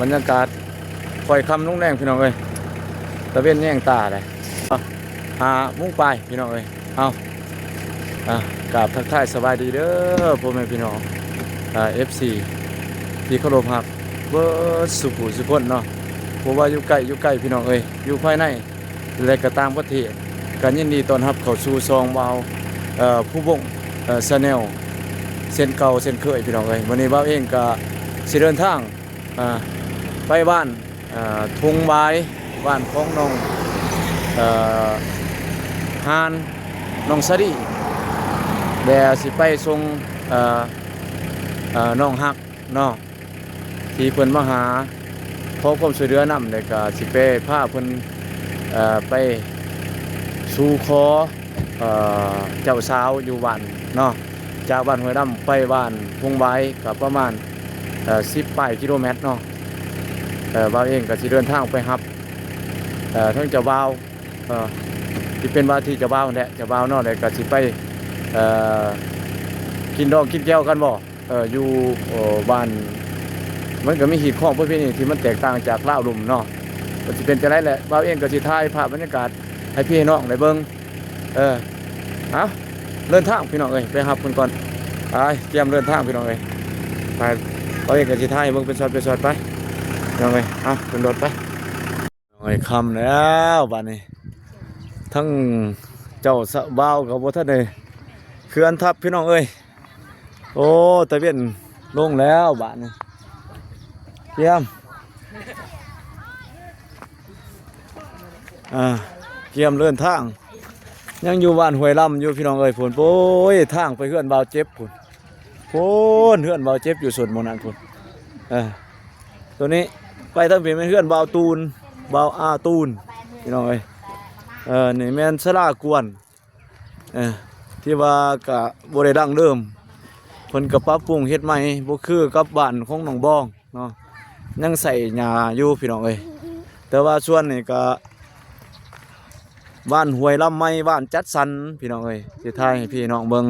ບັນຍາກາດຄ່ອຍຄ່ຳລົງແລງພີ່ນ້ອງເອີຍ ຕາເວັນແຍງຕາແຫຼະ ຫ້າໂມງປາຍພີ່ນ້ອງເອີຍ. ເອົາ ອ່າ ກາບທັກທາຍສະບາຍດີເດີພໍ່ແມ່ພີ່ນ້ອງ ອ່າ ເອັຟຊີ ທີ່ເຄົາລົບຮັກເບິດສູ່ຜູ້ສູ່ຄົນເນາະ ບໍ່ວ່າຢູ່ໃກ້ຢູ່ໄກພີ່ນ້ອງເອີຍ ຢູ່ພາຍໃນ ແລະກໍຕ່າງປະເທດ ກໍຍິນດີຕ້ອນຮັບເຂົ້າສູ່ຊ່ອງບ່າວ ເອີ ພູວົງ ເອີ Channel ເຊັ່ນເກົ່າເຊັ່ນເຄີຍພີ່ນ້ອງເອີຍ. ມື້ນີ້ບ່າວເອງກໍຊິເດີນທາງ ອ່າ ໄປບ້ານ ເອີ ທົ່ງຫວາຍ ບ້ານຂອງນ້ອງ ເອີ ຮານ ນ້ອງສາລີ ແລະຊິໄປສົ່ງ ເອີ ເອີ ນ້ອງຮັກເນາະ ທີ່ເພິ່ນມາຫາ ຂໍຄວາມຊ່ວຍເຫຼືອນຳ ແລ້ວກະຊິໄປພາເພິ່ນ ເອີ ໄປສູ່ຂໍ ເອີ ເຈົ້າສາວຢູ່ບ້ານເນາະ ຈາກບ້ານຫ້ວຍດຳໄປບ້ານທົ່ງຫວາຍ ກໍປະມານ ເອີ ສິບປາຍກິໂລແມັດເນາະ. ເອີ ບ່າວເອງກໍຊິເດີນທາງໄປຮັບ ເອີ ທັງເຈົ້າບ່າວ ເອີ ທີ່ເປັນວ່າທີ່ເຈົ້າບ່າວຫັ້ນແຫຼະ ເຈົ້າບ່າວເນາະ ແລ້ວກໍຊິໄປ ເອີ ກິນດອງກິນແກ້ວກັນບໍ ເອີ ຢູ່ ເອີ ບ້ານ ມັນກໍມີຮີດຄອງປະເພນີທີ່ມັນແຕກຕ່າງຈາກລາວລຸ່ມເນາະ ກໍຊິເປັນຈັ່ງໃດແຫຼະ ບ່າວເອງກໍຊິຖ່າຍພາບບັນຍາກາດໃຫ້ພີ່ໃຫ້ນ້ອງໄດ້ເບິ່ງ. ເອີ ເອົາ ເດີນທາງພີ່ນ້ອງເອີຍ ໄປຮັບເພິ່ນກ່ອນ ໄປ ກຽມເດີນທາງພີ່ນ້ອງເອີຍ ໄປ ບ່າວເອງກໍຊິຖ່າຍໃຫ້ເບິ່ງເປັນຊັອດເປັນຊັອດໄປ ພີ່ນ້ອງເອີຍ. ເອົາ ຂຶ້ນລົດໄປ. ໂອ້ຍ ຄ່ຳແລ້ວບາດນີ້ ທັງເຈົ້າສາວບ່າວກໍບໍ່ທັນໄດ້ເຄື່ອນທັບພີ່ນ້ອງເອີຍ. ໂອ້ ຕາເວັນລົງແລ້ວບາດນີ້ ກຽມ ອ່າ ກຽມເດີນທາງ ຍັງຢູ່ບ້ານຫ້ວຍລຳຢູ່ພີ່ນ້ອງເອີຍ. ພຸ້ນ ໂອ້ຍ ທາງໄປເຮືອນບ່າວເຈັບພຸ້ນ ພຸ້ນ ເຮືອນບ່າວເຈັບຢູ່ສົນໝ່ອງນັ້ນພຸ້ນ. ເອີ ຕົວນີ້ໄປທາງພີ້ແມ່ນເຮືອນບ່າວຕູນ ບ່າວອາຕູນ ພີ່ນ້ອງເອີຍ. ເອີ ນີ້ແມ່ນສາລາກວນ ເອີ ທີ່ວ່າກະບໍ່ໄດ້ດັ້ງເດີມ ເພິ່ນກະປັບປຸງເຮັດໃໝ່ ບໍ່ຄືກັບບ້ານຂອງນ້ອງບອງເນາະ ຍັງໃຊ້ຫຍ້າຢູ່ພີ່ນ້ອງເອີຍ. ແຕ່ວ່າສ່ວນນີ້ກະບ້ານຫ້ວຍລຳໃໝ່ ບ້ານຈັດສັນ ພີ່ນ້ອງເອີຍ ຊິຖ່າຍໃຫ້ພີ່ນ້ອງເບິ່ງ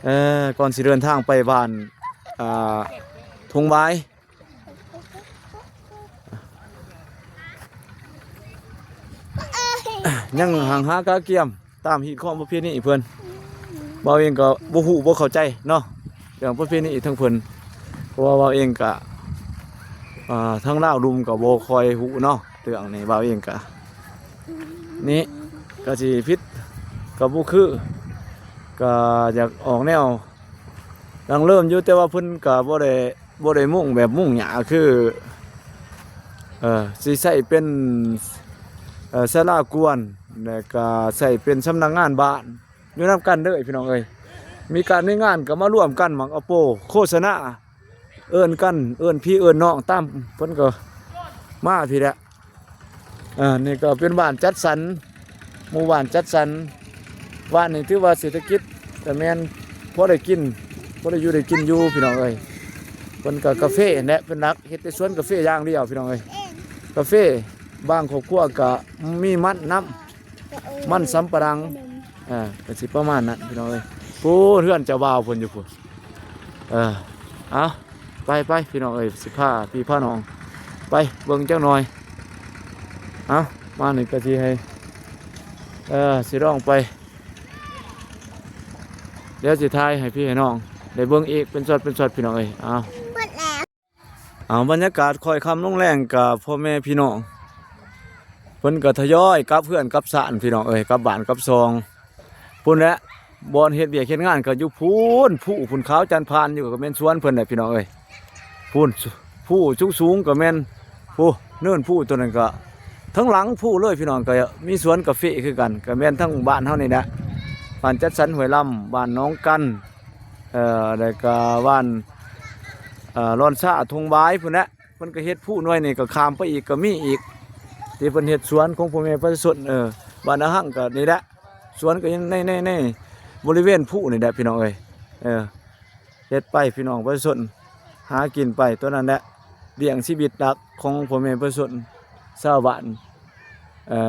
ເອີ ກ່ອນຊິເດີນທາງໄປບ້ານ ອ່າ ທົ່ງຫວາຍ. ຍັງຫາງຫາກະກຽມຕາມຮີດຄອງປະເພນີເພິ່ນ ບ່າວເອງກໍບໍ່ຮູ້ບໍ່ເຂົ້າໃຈເນາະ ເລື່ອງປະເພນີທາງເພິ່ນ ເພາະວ່າບ່າວເອງກະ ອ່າ ທາງລາວລຸ່ມກໍບໍ່ຄ່ອຍຮູ້ເນາະ ເລື່ອງນີ້ບ່າວເອງກະ ນີ້ກະຊິຜິດ ກະບໍ່ຄື ກະຢາກອອກແນວ ດັງເລີ່ມຢູ່ ແຕ່ວ່າເພິ່ນກະບໍ່ໄດ້ ບໍ່ໄດ້ມຸງແບບມຸງຫຍ້າຄື ເອີ ຊິໃຊ້ເປັນ ເອີ ສາລາກວນ ແລ້ວກະໃຊ້ເປັນສຳນັກງານບ້ານ ຢູ່ນຳກັນເດີພີ່ນ້ອງເອີຍ. ມີການມີງານກໍມາລວມກັນ ໝາກອະໂປ ໂຄສະນາ ເອີ້ນກັນ ເອີ້ນພີ່ເອີ້ນນ້ອງ ຕາມເພິ່ນກໍມາພີ້ແຫຼະ. ອ່າ ນີ້ກໍເປັນບ້ານຈັດສັນ ໝູ່ບ້ານຈັດສັນ. ບ້ານນີ້ຖືວ່າເສດຖະກິດກໍແມ່ນພໍໄດ້ກິນ ພໍໄດ້ຢູ່ໄດ້ກິນຢູ່ພີ່ນ້ອງເອີຍ. ເພິ່ນກໍກາເຟຫັ້ນແຫຼະເປັນຫຼັກ ເຮັດແຕ່ສວນກາເຟຢ່າງດຽວພີ່ນ້ອງເອີຍ. ກາເຟ ບາງຄອບຄົວກໍມີມັນນຳ ມັນສຳປະຫຼັງ ອ່າ ກໍຊິປະມານນັ້ນພີ່ນ້ອງເອີຍ. ໂອ້ ເຮືອນເຈົ້າບ່າວເພິ່ນຢູ່ພຸ້ນ. ເອີ ເອົາ ໄປໆ ພີ່ນ້ອງເອີຍ ຊິພາພີ່ພານ້ອງໄປເບິ່ງຈັກໜ່ອຍ. ເອົາ ມານີ້ກໍຊິໃຫ້ ເອີ ຊິລອງໄປ ດຽວຊິຖ່າຍໃຫ້ພີ່ໃຫ້ນ້ອງໄດ້ເບິ່ງອີກເປັນຊັອດເປັນຊັອດ ພີ່ນ້ອງເອີຍ. ເອົາ ເອົາ ບັນຍາກາດຄ່ອຍຄ່ຳລົງແລງ ກະພໍ່ແມ່ພີ່ນ້ອງ ເພິ່ນກໍທະຍອຍກັບເຮືອນກັບຊານ ພີ່ນ້ອງເອີຍ ກັບບ້ານກັບຊ່ອງ. ພຸ້ນແຫຼະ ບ່ອນເຮັດວຽກເຮັດງານກໍຢູ່ພຸ້ນ ພູພຸ້ນ ຂາວຈັນຜ່ານຢູ່ ກໍແມ່ນສວນເພິ່ນແຫຼະ ພີ່ນ້ອງເອີຍ. ພຸ້ນ ພູສູງໆ ກໍແມ່ນ ພູ ເນີນພູຕົວນັ້ນ ກໍທາງຫຼັງພູເລີຍ ພີ່ນ້ອງ ກໍມີສວນກາເຟຄືກັນ ກໍແມ່ນທາງບ້ານເຮົານີ້ແຫຼະ ບ້ານຈັດສັນຫ້ວຍລຳ ບ້ານໜອງກັນ ເອີ ແລ້ວກໍບ້ານ ເອີ ລອນຊາ ທົ່ງຫວາຍ ພຸ້ນແຫຼະ. ເພິ່ນກໍເຮັດພູໜ່ວຍນີ້ ກໍຂ້າມໄປອີກກໍມີອີກ ທີ່ເພິ່ນເຮັດສວນຂອງພໍ່ແມ່ປະຊາຊົນ. ເອີ ບ້ານນາຮັງກໍນີ້ແຫຼະ ສວນກໍຢູ່ໃນ ໃນ ໃນບໍລິເວນພູນີ້ແຫຼະ ພີ່ນ້ອງເອີຍ. ເອີ ເຮັດໄປ ພີ່ນ້ອງປະຊາຊົນຫາກິນໄປ ຕົວນັ້ນແຫຼະ ລ້ຽງຊີວິດຫຼັກຂອງພໍ່ແມ່ປະຊາຊົນຊາວບ້ານ ເອີ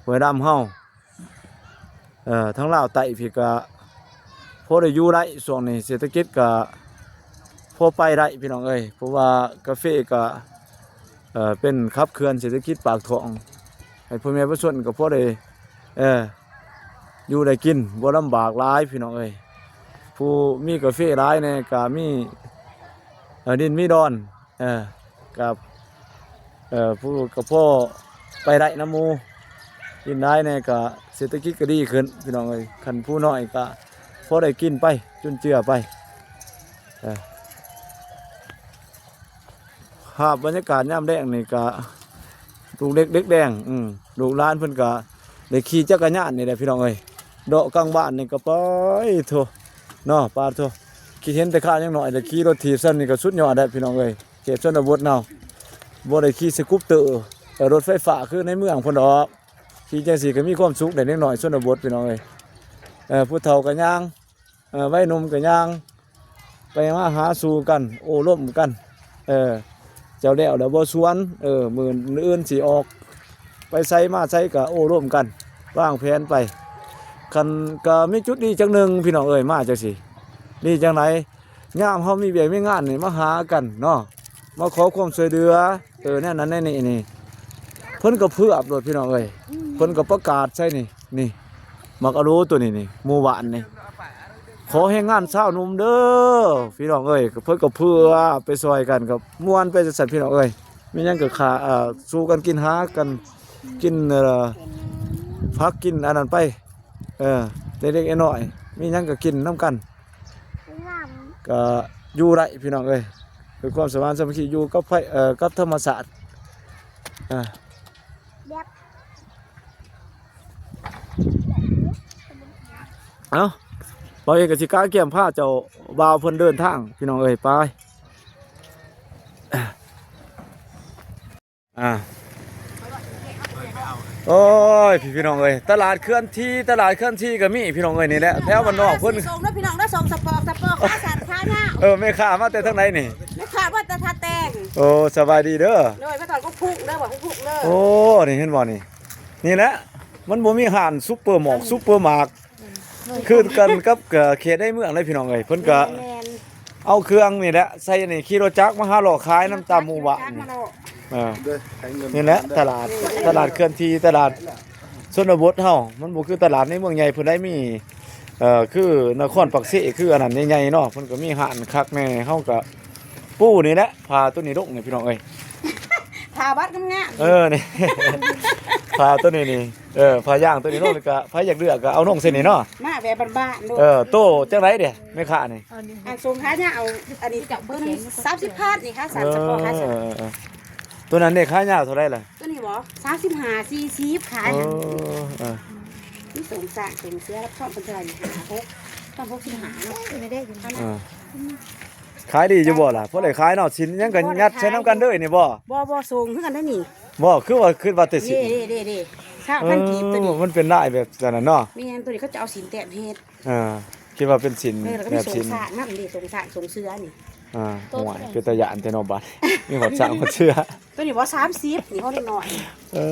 ຫ້ວຍດຳເຮົາ. ເອີ ທາງລາວໃຕ້ພີ້ກະພໍໄດ້ຢູ່ໄດ້ ຊ່ວງນີ້ເສດຖະກິດກະ ພໍໄປໄດ້ພີ່ນ້ອງເອີຍ ເພາະວ່າກາເຟກະ ເອີ ເປັນຂັບເຄື່ອນເສດຖະກິດປາກທ້ອງ ໃຫ້ພໍ່ແມ່ປະຊາຊົນກໍພໍໄດ້ ເອີ ຢູ່ໄດ້ກິນ ບໍ່ລຳບາກຫຼາຍພີ່ນ້ອງເອີຍ. ຜູ້ມີກາເຟຫຼາຍແດ່ກໍມີ ເອີ ດິນມີດອນ ເອີ ກັບ ເອີ ຜູ້ກໍພໍໄປໄດ້ນຳໝູ່ ກິນຫຼາຍແດ່ກໍເສດຖະກິດກໍດີຂຶ້ນພີ່ນ້ອງເອີຍ. ຄັນຜູ້ນ້ອຍກໍພໍໄດ້ກິນໄປຈຸນເຈືອໄປ ເອີ ພາບບັນຍາກາດຍາມແລງນີ້ກະ ລູກເດັກເດັກແດງ ອືມ ລູກຫຼານເພິ່ນກະໄດ້ຂີ່ຈັກກະຍານນີ້ແຫຼະພີ່ນ້ອງເອີຍ ເລາະກາງບ້ານນີ້ກະໄປໂທ້ເນາະ ປາດໂທ້ ຄິດເຫັນແຕ່ຂ້າຍັງນ້ອຍ ແຕ່ຂີ່ລົດຖີບຊ່ຳນີ້ກະສຸດຍອດແລ້ວພີ່ນ້ອງເອີຍ. ເຂດຊົນນະບົດເຮົາ ບໍ່ໄດ້ຂີ່ສະກຸບເຕີ ເອີ ລົດໄຟຟ້າຄືໃນເມືອງພຸ້ນດອກ ຂີ່ຈັ່ງຊີ້ກະມີຄວາມສຸກແດ່ ເດັກນ້ອຍຊົນນະບົດພີ່ນ້ອງເອີຍ. ເອີ ຜູ້ເຖົ້າກະຍ່າງ ເອີ ໄວໜຸ່ມກໍຍ່າງໄປມາຫາສູ່ກັນ ໂອ້ລົມກັນ ເອີ ເຈົ້າແລ້ວແລ້ວບໍ່ຊວນ ເອີ ມື້ອື່ນຊິອອກໄປໃສມາໃສກໍໂອ້ລົມກັນ ວາງແຜນໄປ. ຄັນກໍມີຈຸດດີຈັ່ງໜຶ່ງພີ່ນ້ອງເອີຍ ມາຈັ່ງຊີ້ ດີຈັ່ງໃດ ຍາມເຮົາມີວຽກມີງານນີ້ມາຫາກັນເນາະ ມາຂໍຄວາມຊ່ວຍເຫຼືອ ເອີ ແນວນັ້ນແນວນີ້ນີ້ ເພິ່ນກໍເຜືອບໂລດພີ່ນ້ອງເອີຍ ເພິ່ນກໍປະກາດໃສ່ນີ້ ນີ້ ໝາກອາໂລໂຕນີ້ນີ້ ໝູ່ບ້ານນີ້ ຂໍແຮງງານຊາວໜຸ່ມເດີພີ່ນ້ອງເອີຍ. ເພິ່ນກໍເຜືອບໄປຊ່ອຍກັນ ກໍມ່ວນໄປຈັ່ງຊັ້ນພີ່ນ້ອງເອີຍ. ມີຫຍັງກໍຂ້າ ເອີ ສູ່ກັນກິນ ຫາກັນກິນ ເອີ ຜັກກິນອັນນັ້ນໄປ ເອີ ເລັກໆນ້ອຍໆ ມີຫຍັງກໍກິນນຳກັນ ກໍຢູ່ໄດ້ພີ່ນ້ອງເອີຍ ເປັນຄວາມສະມານສາມັກຄີ ຢູ່ກັບໄພ ເອີ ກັບທຳມະຊາດ ເອີ ເອົ້າ ບ່າວເອກກໍຊິກະກຽມພາເຈົ້າບ່າວເພິ່ນເດີນທາງພີ່ນ້ອງເອີຍ ໄປ. ອ່າ ໂອ້ຍ ພີ່ນ້ອງເອີຍ ຕະຫຼາດເຄື່ອນທີ່ ຕະຫຼາດເຄື່ອນທີ່ກໍມີພີ່ນ້ອງເອີຍ ນີ້ແຫຼະ ແຖວບ້ານນອກເພິ່ນ. ສົ່ງເດີພີ່ນ້ອງເດີ ສົ່ງສະປອກ ສະປອກ ຂາສັ້ນຂາຍາວ. ເອີ ແມ່ຄ້າມາແຕ່ທາງໃດນີ້? ແມ່ຄ້າມາແຕ່ທ່າແຕງ. ໂອ້ ສະບາຍດີເດີ. ໂດຍ ມາຕອນກຸກພຸກເດີ ບັກກຸກພຸກເດີ. ໂອ້ ນີ້ເຫັນບໍ່ນີ້? ນີ້ແຫຼະ ມັນບໍ່ມີຮ້ານຊຸບເປີມາກ ຊຸບເປີມາກ ຄືກັນກັບເຂດໃນເມືອງເລີຍພີ່ນ້ອງເອີຍ. ເພິ່ນກະ ແມ່ນ ເອົາເຄື່ອງນີ້ແຫຼະໃສ່ອັນນີ້ ຂີ່ລົດຈັກມາຫາເລາະຂາຍນຳຕາມໝູ່ບ້ານນີ້. ເອີ ນີ້ແຫຼະຕະຫຼາດ ຕະຫຼາດເຄື່ອນທີ່ ຕະຫຼາດຊົນນະບົດເຮົາ ມັນບໍ່ຄືຕະຫຼາດໃນເມືອງໃຫຍ່ເພິ່ນໄດ໋ ມີ ເອີ ຄືນະຄອນປາກເຊ ຄືອັນນັ້ນໃຫຍ່ໆເນາະ ເພິ່ນກໍມີຮ້ານຄັກແນ່. ເຮົາກໍປູນີ້ແຫຼະ ຜ້າໂຕນີ້ດົກນີ້ພີ່ນ້ອງເອີຍ ຜ້າບັດງາມໆ. ເອີ ນີ້ ຜ້າໂຕນີ້ນີ້ ເອີ ຜ້າຢາງໂຕນີ້ເນາະ ແລ້ວກໍໃຜຢາກເລືອກກໍເອົາລົງໃສ່ນີ້ເນາະ ມາແບບບ້ານໆໂລດ. ເອີ ໂຕຈັ່ງໃດເດແມ່ຄ້ານີ້? ອັນຊົງຂາຍາວ ອັນນີ້ໂຕໜຶ່ງສາມສິບພັນນີ້ຄ່າ ສາມສະເພາະຄ່າ. ເອີ ໂຕນັ້ນເດ ຂາຍາວເທົ່າໃດລະ? ໂຕນີ້ບໍ່ ສາມສິບຫ້າ ສີ່ສິບ ຂາຍ. ເອີ ເອີ ມີຊົງຊ້າງຊົງເສືອ ລັບຊອງເພິ່ນເທົ່າໃດນີ້ ຫ້າ ຫົກ ຕ້ອງຫົກສິບຫ້າເນາະ. ເອີ ຂາຍດີຢູ່ບໍ່ລະ? ພໍໄດ້ຂາຍເນາະ ສິນຫຍັງກໍຍັດໃສ່ນຳກັນເດີນີ້ບໍ່? ບໍ່ ບໍ່ ສົ່ງຄືກັນເດ້ນີ້. ບໍ່ ຄືວ່າ ຄືວ່າແຕ່ສິນ ເດ້ໆໆ ຊາວພັນກີບໂຕນີ້. ມັນເປັນລາຍແບບນັ້ນເນາະ. ແມ່ນ ໂຕນີ້ເຂົາຈະເອົາສິນແຕ້ມເຮັດ. ເອີ ຄິດວ່າເປັນສິນ ເອີ ແລ້ວກໍມີ ແບບສິນ ຊົງຊ້າງນຳເດ້ ຊົງຊ້າງຊົງເສືອນີ້. ອ່າ ໂອ້ຍ ເປັນຕາຢ້ານແທ້ເນາະ ບາດມີຮອດຊ້າງຮອດເສືອ. ໂຕນີ້ບໍ່ ສາມສິບ ນີ້ ຂອງເດັກນ້ອຍ. ເອີ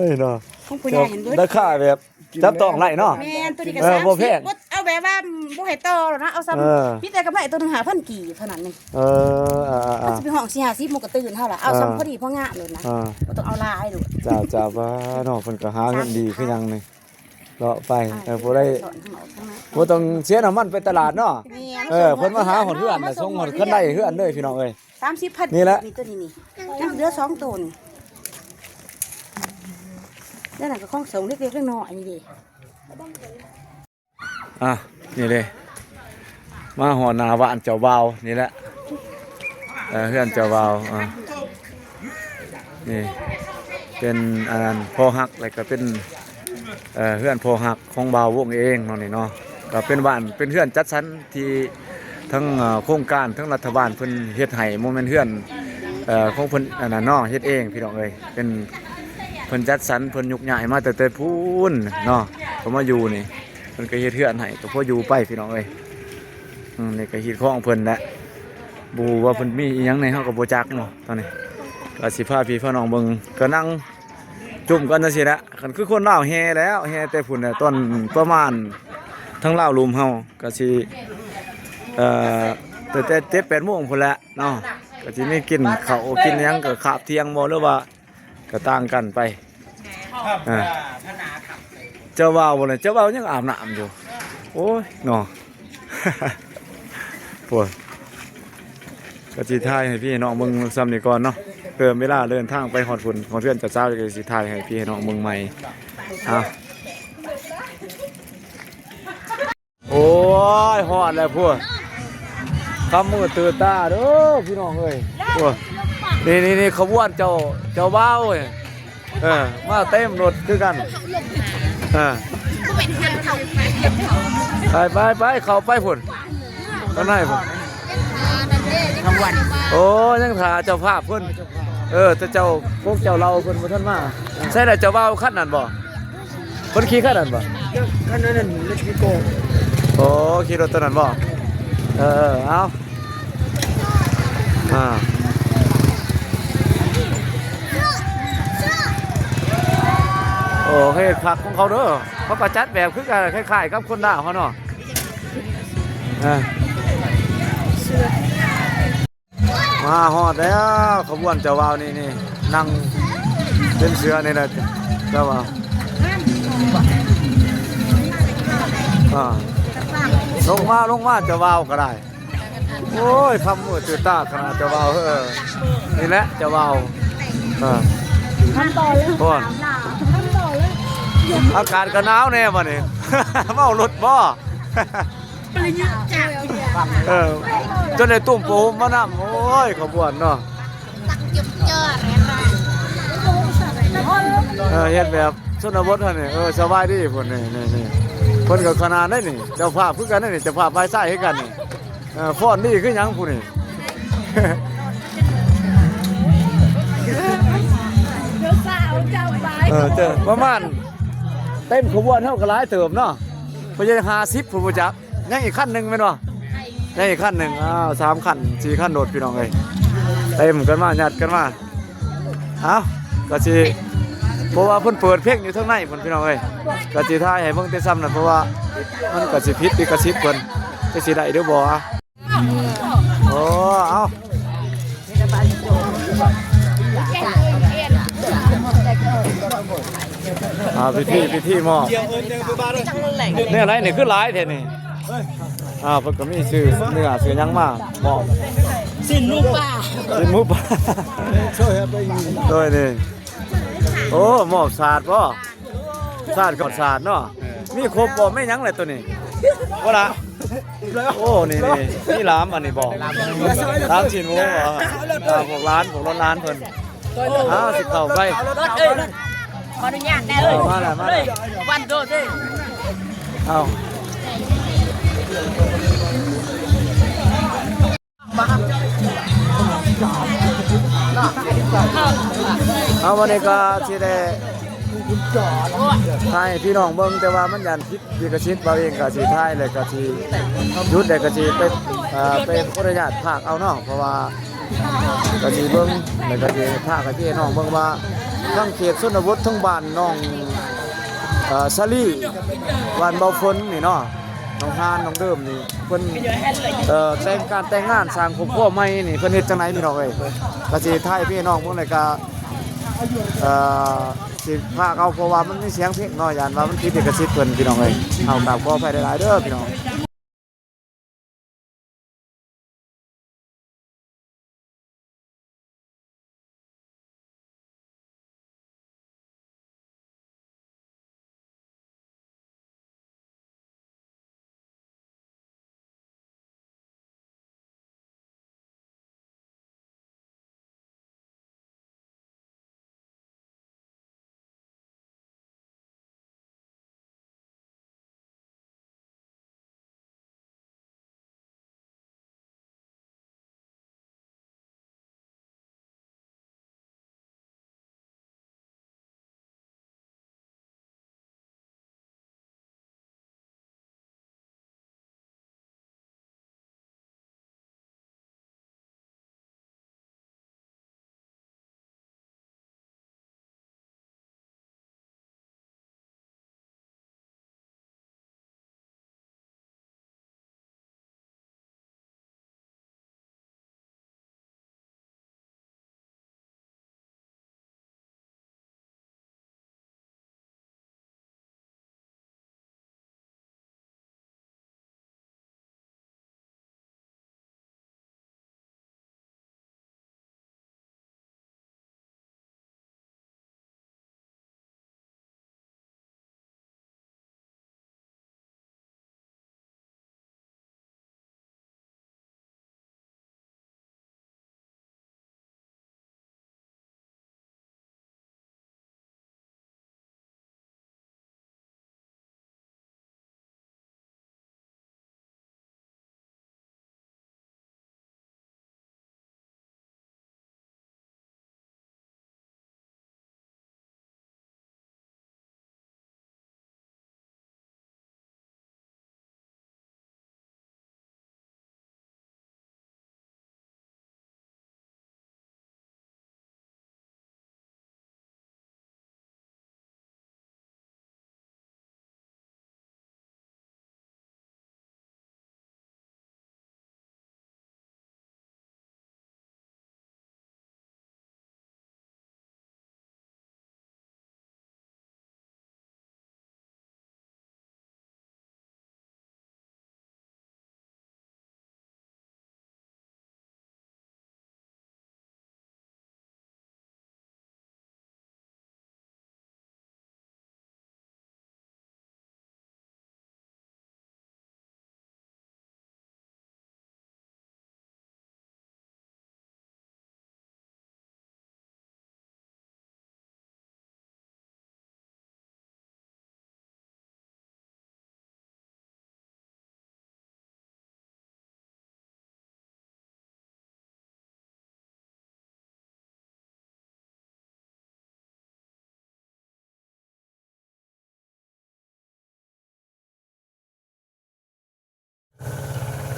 ຍເນາະ ຂອງຜູ້ໃຫຍ່ເຫັນເບິດ ລາຄາແບບ ຈັບຕ້ອງໄດ້ເນາະ. ແມ່ນ ໂຕນີ້ກໍ ເອີ ສາມສິບ ບໍ່ແພງ ບໍ່ ເອົາແບບວ່າບໍ່ໃຫ້ຕໍ່ແລ້ວນະ ເອົາຊ້ຳ ເອີ ມີແຕ່ກຳໄລໂຕໜຶ່ງຫ້າພັນກີບເທົ່ານັ້ນນີ້. ເອີ ອ່າໆ ມັນຊິໄປຫ້ອງສີ່ຫ້າສິບ ມັນກໍຕື່ນເຮົາລະ ເອົາຊ້ຳ ເອີ ພໍດີພໍງາມໂລດນະ. ເອີ ບໍ່ຕ້ອງເອົາຫຼາຍໂລດ. ຈ້າໆ ວ່າເນາະ ເພິ່ນກໍຫາເງິນດີຄືຫຍັງນີ້ ເລາະໄປ. ເອີ ບໍ່ໄດ້ ບໍ່ຕ້ອງເສຍນ້ຳມັນໄປຕະຫຼາດເນາະ. ແມ່ນ ເອີ ເພິ່ນມາຫາຮອດເຮືອນນະ ສົ່ງຮອດຄັນໄດເຮືອນເລີຍ ພີ່ນ້ອງເອີຍ. ສາມສິບພັນ ນີ້ແຫຼະ ນີ້ ໂຕນີ້ນີ້ ຍັງເຫຼືອສອງໂຕນີ້. ແລ້ວນັ້ນກໍຂອງສົ່ງເລັກໆນ້ອຍໆນີ້ເດ້. ອ່ະ ນີ້ເດ້ ມາຮອດໜ້າບ້ານເຈົ້າບ່າວນີ້ແຫຼະ. ເອີ ເຮືອນເຈົ້າບ່າວ ອ່າ ນີ້ເປັນອັນນັ້ນພໍ່ຮັກ ແລ້ວກໍເປັນ ເອີ ເຮືອນພໍ່ຮັກຂອງບ່າວວົງເອງເນາະນີ້ເນາະ. ກໍເປັນບ້ານ ເປັນເຮືອນຈັດສັນ ທີ່ທັງ ເອີ ໂຄງການ ທັງລັດຖະບານເພິ່ນເຮັດໃຫ້ ບໍ່ແມ່ນເຮືອນ ເອີ ຂອງເພິ່ນອັນນັ້ນເນາະ ເຮັດເອງພີ່ນ້ອງເອີຍ. ເປັນ ເພິ່ນຈັດສັນ ເພິ່ນຍົກຍ້າຍມາຕັ້ງແຕ່ພຸ້ນເນາະ ກໍມາຢູ່ນີ້ ເພິ່ນກໍເຮັດເຮືອນໃຫ້ ກໍພໍຢູ່ໄປພີ່ນ້ອງເອີຍ. ອືມ ນີ້ກໍຮີດຄອງເພິ່ນແຫຼະ ບໍ່ຮູ້ວ່າເພິ່ນມີອີ່ຫຍັງໃນ ເຮົາກໍບໍ່ຈັກເນາະ. ຕອນນີ້ກໍຊິພາພີ່ພານ້ອງເບິ່ງ ກໍນັ່ງ ຈຸ້ມກັນຈັ່ງຊີ້ແຫຼະ. ຄັນຄືຄົນລາວແຫ່ແລ້ວ ແຫ່ແຕ່ພຸ້ນແຫຼະ ຕອນປະມານທາງລາວລຸ່ມເຮົາກໍຊິ ເອີ ຕັ້ງແຕ່ເຈັດແປດໂມງພຸ້ນແຫຼະເນາະ ກໍຊິມີກິນເຂົ້າກິນຫຍັງ ກໍຄາບທ່ຽງບໍ່ ຫຼືວ່າກໍຕ່າງກັນໄປ. ອ່າ ເຈົ້າບ່າວບໍ່ເລີຍ ເຈົ້າບ່າວຍັງອາບນ້ຳຢູ່. ໂອ້ຍເນາະ ໂອ້ຍ ກໍຊິຖ່າຍໃຫ້ພີ່ໃຫ້ນ້ອງເບິ່ງສ່ຳນີ້ກ່ອນເນາະ ເພື່ອເວລາເດີນທາງໄປຮອດພຸ້ນ ຮອດເຮືອນເຈົ້າສາວ ກໍຊິຖ່າຍໃຫ້ພີ່ໃຫ້ນ້ອງເບິ່ງໃໝ່. ອ່າ ໂອ້ຍ ຮອດແລ້ວພຸ້ນ ຄ່ຳມືດຕື່ນຕາເດີພີ່ນ້ອງເອີຍ. ໂອ້ຍ ນີ້ໆໆ ຂະບວນເຈົ້າ ເຈົ້າບ່າວເອີຍ. ເອີ ມາເຕັມລົດຄືກັນ. ເອີ ໄປໆໆ ເຂົ້າໄປພຸ້ນ ຂ້າງໃນພຸ້ນ. ໂອ້ ຍັງຖ້າເຈົ້າພາບເພິ່ນ. ເອີ ແຕ່ເຈົ້າ ພວກເຈົ້າເລົ່າເພິ່ນບໍ່ທັນມາ. ໃຊ່ລະ ເຈົ້າບ່າວຄັນນັ້ນບໍ່? ເພິ່ນຂີ່ຄັນນັ້ນບໍ່? ຄັນນັ້ນ ລົດວິໂກ້. ໂອ້ ຂີ່ລົດໂຕນັ້ນບໍ່? ເອີ ເອົາ ອ່າ ໂອ້ ເຮັດຄັກຂອງເຂົາເດີ ເຂົາກໍຈັດແບບຄືກັນ ຄ້າຍໆກັບຄົນລາວເຮົາເນາະ. ອ່າ ມາຮອດແລ້ວ ຂະບວນເຈົ້າບ່າວນີ້ ນີ້ ນັ່ງເປັນເສືອນີ້ແຫຼະເຈົ້າບ່າວ. ອ່າ ລົງມາ ລົງມາ ເຈົ້າບ່າວກໍໄດ້. ໂອ້ຍ ຄ່ຳມືດຕື່ນຕາຂະໜາດເຈົ້າບ່າວ. ເອີ ນີ້ແຫຼະເຈົ້າບ່າວ. ເອີ ໂອ້ຍ ອາກາດກໍໜາວແດ່ບັດນີ້ ເມົາລົດບໍ່? ເອີ ຈົນໄດ້ຕຸ້ມຜ້າຫົ່ມມານຳ. ໂອ້ຍ ຂະບວນເນາະ. ເອີ ເຮັດແບບຊົນນະບົດຫັ້ນນີ້. ເອີ ສະບາຍດີພຸ້ນ ນີ້ໆໆ ເພິ່ນກໍຂະໜາດໃດນີ້ ເຈົ້າພາບຄືກັນໃດນີ້ ເຈົ້າພາບຝ່າຍຊາຍຄືກັນນີ້. ເອີ ຟ້ອນດີຄືຫຍັງຜູ້ນີ້. ເອີ ເຈົ້າ ປະມານເຕັມຂະບວນເຮົາກໍຫຼາຍເຕີບເນາະ ບໍ່ໃຫຍ່ ຫ້າສິບພຸ້ນບໍ່ຈັກ. ຍັງອີກຄັນໜຶ່ງແມ່ນບໍ່? ຍັງອີກຄັນໜຶ່ງ. ອ້າວ ສາມຄັນ ສີ່ຄັນໂດດ ພີ່ນ້ອງເອີຍ ເຕັມກັນມາ ຍັດກັນມາ. ເອົ້າ ກໍຊິ ເພາະວ່າເພິ່ນເປີດເພງຢູ່ທາງໃນພຸ້ນ ພີ່ນ້ອງເອີຍ ກໍຊິຖ່າຍໃຫ້ເບິ່ງແຕ່ສ່ຳນັ້ນ ເພາະວ່າມັນກໍຊິຜິດລິຂະສິດເພິ່ນ ຈະຊິໄດ້ຫຼືບໍ່. ໂອ້ ເອົາ ອ່າ ພິທີ ພິທີມອບ ແນວໃດນີ້ຄືຫຼາຍແທ້ນີ້? ອ່າ ເພິ່ນກໍມີຊື້ເນື້ອຊື້ຫຍັງມາມອບ ຊີ້ນໝູປ່າ ຊີ້ນໝູປ່າ ໂດຍນີ້. ໂອ້ ມອບສາດບໍ່? ສາດກັບສາດເນາະ ມີຄົບບໍ່? ແມ່ນຫຍັງແຫຼະໂຕນີ້ ບໍ່ລະ? ໂອ້ ນີ້ໆ ມີຫຼາມອັນນີ້ບໍ່? ຫຼາມຊີ້ນໝູບໍ່? ອ່າ ພວກຫຼານ ພວກຫຼານເພິ່ນ. ອ້າວ ຊິເຂົ້າໄປ ເອີຍ ຂໍອະນຸຍາດແດ່ເອີຍ ເຂົ້າມາແລ້ວ ມາແລ້ວ ວັນໂດເດ້ ເອົາ. ເອົາ ວັນນີ້ກໍຊິໄດ້ຖ່າຍໃຫ້ພີ່ນ້ອງເບິ່ງ ແຕ່ວ່າມັນຢ້ານຜິດລິຂະສິດ ບ່າວເອງກໍຊິຖ່າຍ ແລ້ວກໍຊິຢຸດ ແລ້ວກໍຊິໄປ ເອີ ໄປຂໍອະນຸຍາດພາກເອົາເນາະ ເພາະວ່າກໍຊິເບິ່ງ ແລ້ວກໍຊິພາກໃຫ້ພີ່ນ້ອງເບິ່ງວ່າ ທັງເຂດຊົນນະບົດ ທັງບ້ານໜອງ ເອີ ສາລີ ບ້ານເບົາຝົນນີ້ເນາະ ໜອງຮານ ໜອງເດີມນີ້ ເພິ່ນ ເອີ ແຕ່ງການແຕ່ງງານ ສ້າງຄອບຄົວໃໝ່ນີ້ ເພິ່ນເຮັດຈັ່ງໃດພີ່ນ້ອງເອີຍ? ກໍຊິຖ່າຍໃຫ້ພີ່ນ້ອງເບິ່ງ ແລ້ວກໍ ເອີ ຊິພາກເອົາ ເພາະວ່າມັນມີສຽງເພງເນາະ ຢ້ານວ່າມັນຜິດລິຂະສິດເພິ່ນ ພີ່ນ້ອງເອີຍ. ເອົາ ກາບຂໍອະໄພຫຼາຍໆເດີພີ່ນ້ອງ.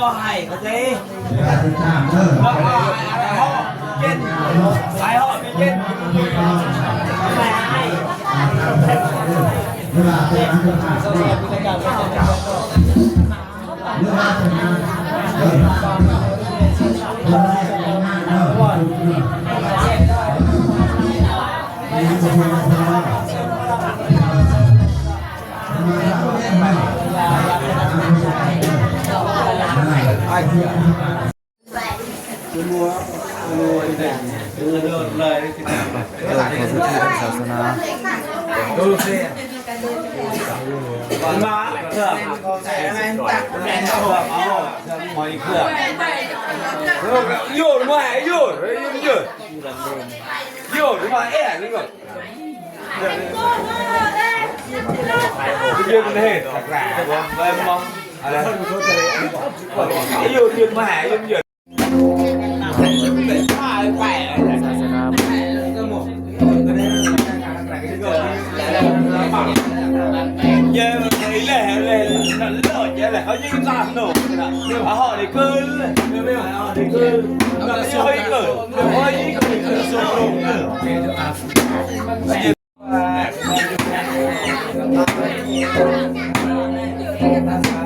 ກໍໃຫ້ ເຂົ້າໃຈ? ເອີ ເອົາ ເອົາ ເອົາ ເຢັນ ສາຍເຮົາເປັນເຢັນ ເວລາເປັນອັນຕະຮາຍ ເຈົ້າຂອງສະຖານສາສະໜາ ສາສະໜາ ເ